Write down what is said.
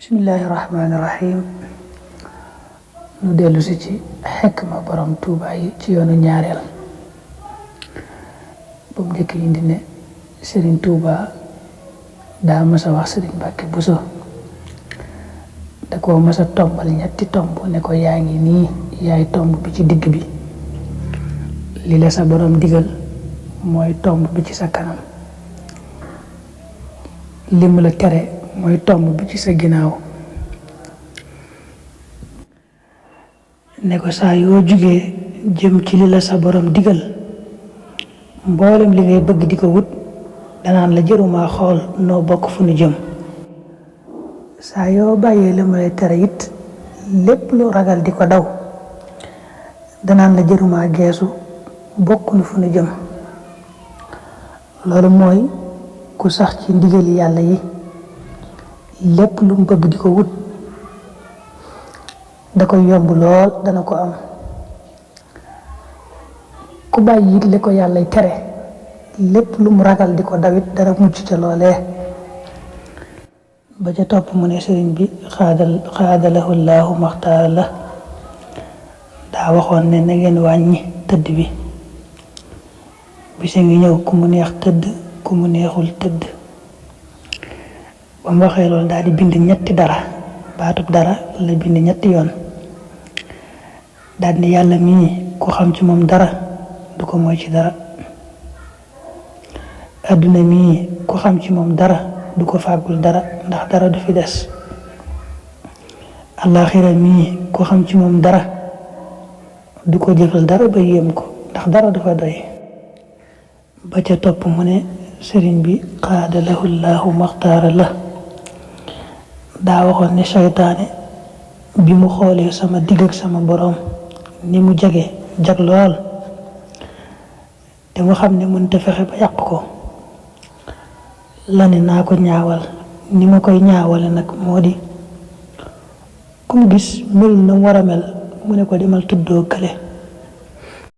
bismillahi rahmaani rahim nu dellu si ci xekma borom Tuuba yi ci yoonu ñaareel bu mu njëkk indi ne Sëriñ Tuuba daa mës a wax Sëriñ Mbàkke Buso da koo mës a tombal ñetti tomb ne ko yaa ngi nii yaay tomb bi ci digg bi li la sa borom digal mooy tomb bi ci sa kanam li mu la tere mooy tomb bi ci sa ginnaaw ne ko saa yoo jugee jëm ci li la sa borom digal mboolem li ngay bëgg di ko wut danaan la jëruma xool noo bokk fu nu jëm saa yoo bàyyee li mu lay tere it lépp lu ragal di ko daw danaan la jëruma geesu bokk nu fu nu jëm loolu mooy ku sax ci ndigali yàlla yi lépp lu mu bëgg di ko wut da koy yomb lool dana ko am ku bàyyi it li ko yàllay tere lépp lu mu ragal di ko dawit dara mucc ca loolee ba ca topp mu ne sëriñ bi xaadalahu llaahu maxtaara la daa waxoon ne na ngeen wàññi tëdd bi bisa ngi ñëw ku mu neex tëdd ku mu neexul tëdd ba mu waxee loolu daal di bind ñetti dara baatub dara la bind ñetti yoon daal di ne yàlla mii ku xam ci moom dara du ko moy ci dara adduna mii ku xam ci moom dara du ko fàggul dara ndax dara du fi des àllaaxira mii ku xam ci moom dara du ko jëfal dara ba yéem ko ndax dara du fa doy ba ca topp mu ne sëriñ bi xaadalahu llaahu maxtaara la daa waxoon ne seytaane bi mu xoolee sama digg ak sama boroom ni mu jag lool te mu xam ne mënta fexe ba yàq ko la ne naa ko ñaawal ni ma koy ñaawale nag moo di ku mu gis mel na mu war a mel mu ne ko demal tuddoo kële